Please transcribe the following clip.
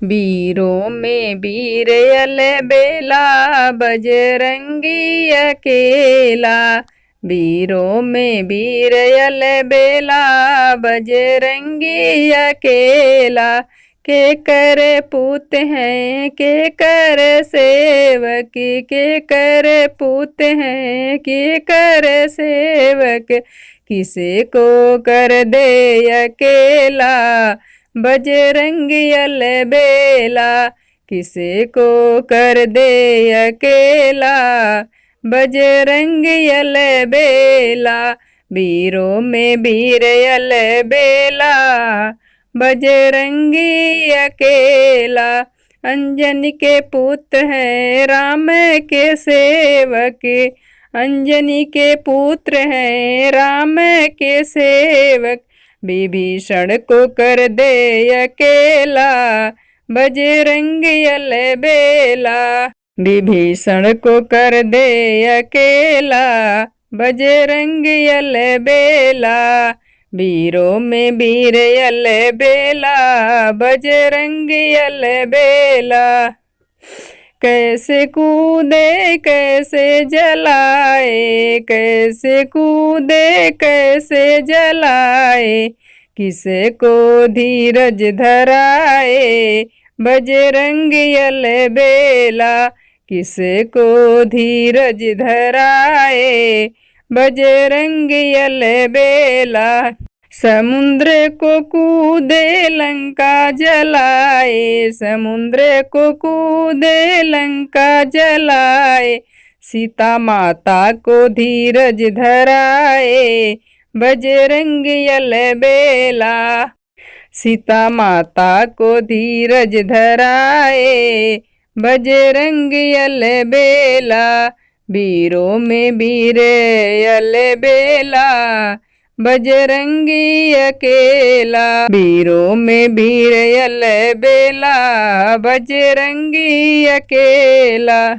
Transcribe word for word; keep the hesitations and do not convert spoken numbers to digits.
बीरों में बीर अलबेला, बजरंगी अकेला। बीरों में बीर अलबेला, बजरंगी अकेला। केकर पूत हैं, केकर सेवक, केकर पूत हैं, केकर सेवक, किसे को कर दे अकेला, बजरंग अलबेला। किसे को कर दे अकेला, बजरंग अलबेला। बीरों में बीर अलबेला, बजरंगी अकेला। अंजनी के पुत्र हैं राम के सेवक, अंजनी के पुत्र हैं राम के सेवक। विभीषण को कर दे अकेला, बजरंग अलबेला। विभीषण को कर दे अकेला, बजरंग अलबेला। बीरों में बीर अलबेला, बजरंग अलबेला। कैसे कूदे कैसे जलाए, कैसे कूदे कैसे जलाए, किसे को धीरज धराए, बजरंग अलबेला। किसे को धीरज धराए, बजरंग अलबेला। समुद्र को कूदे लंका जलाए, समुद्र को कूदे लंका जलाए, सीता माता को धीरज धराए, बजरंग अलबेला। सीता माता को धीरज धराए, बजरंग अलबेला। बीरों में बीर अलबेला, बजरंगी अकेला। बीरों में बीर अलबेला, बजरंगी अकेला।